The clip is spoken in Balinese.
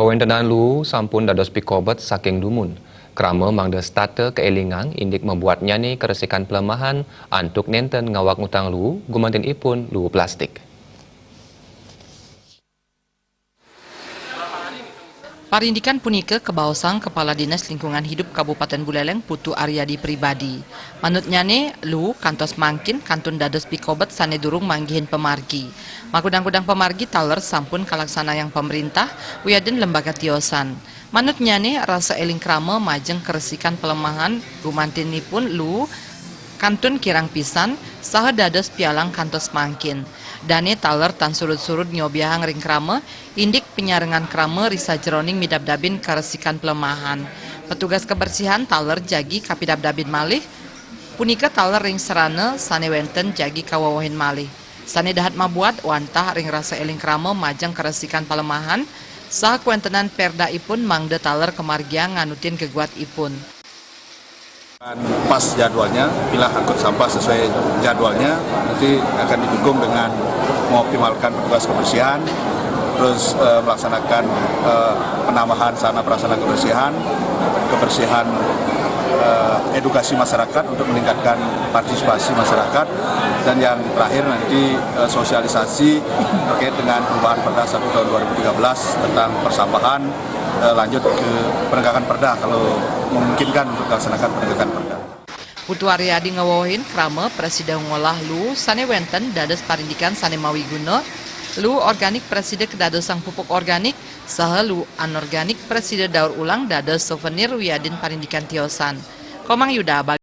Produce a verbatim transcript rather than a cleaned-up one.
Kawéntenan luu sampun dados pikobet saking dumun. Krama mangda setata kaélingang indik mabuatnyané karesikan palemahan antuk nénten ngawag ngutang luu, gumanten ipun luu plastik. Parindikan punika kabaosang Kepala Dinas Lingkungan Hidup Kabupaten Buleleng Putu Aryadi pribadi. Manutnyané, luu kantos mangkin kantun dados pikobet sané durung manggihin pamargi. Makudang-kudang pamargi taler sampun kalaksanayang pamerintah wiadin lembaga tiosan. Manutnyané, rasa éling krama majeng karesikan palemahan gumantinipun luu kantun kirang pisan saha dados pialang kantos mangkin. Dané taler tan surud-surud nyobiahang ring krama, indik panyarengan krama ri sajeroning midabdabin karesikan palemahan. Petugas kebersihan taler jagi kapidabdabin malih, punika taler ring sarana sané wénten jagi kawewehin malih. Sané dahat mabuat wantah ring rasa éling krama majeng karesikan palemahan, saha kawéntenan perda ipun mangda taler kamargiang nganutin geguat ipun. Pas jadwalnya, pilah angkut sampah sesuai jadwalnya, nanti akan didukung dengan mengoptimalkan petugas kebersihan, terus eh, melaksanakan eh, penambahan sarana prasarana kebersihan, kebersihan, eh, edukasi masyarakat untuk meningkatkan partisipasi masyarakat, dan yang terakhir nanti eh, sosialisasi terkait dengan perubahan Perda satu tahun dua ribu tiga belas tentang persampahan, eh, lanjut ke penegakan Perda kalau memungkinkan untuk dilaksanakan penegakan Perda. Putu Aryadi ngawewehin krama prasida ngolah luu sané wénten dados parindikan sané mawiguna, luu organik prasida kadadosang pupuk organik, saha luu anorganik prasida daur ulang dados souvenir wiadin parindikan tiosan. Komang Yuda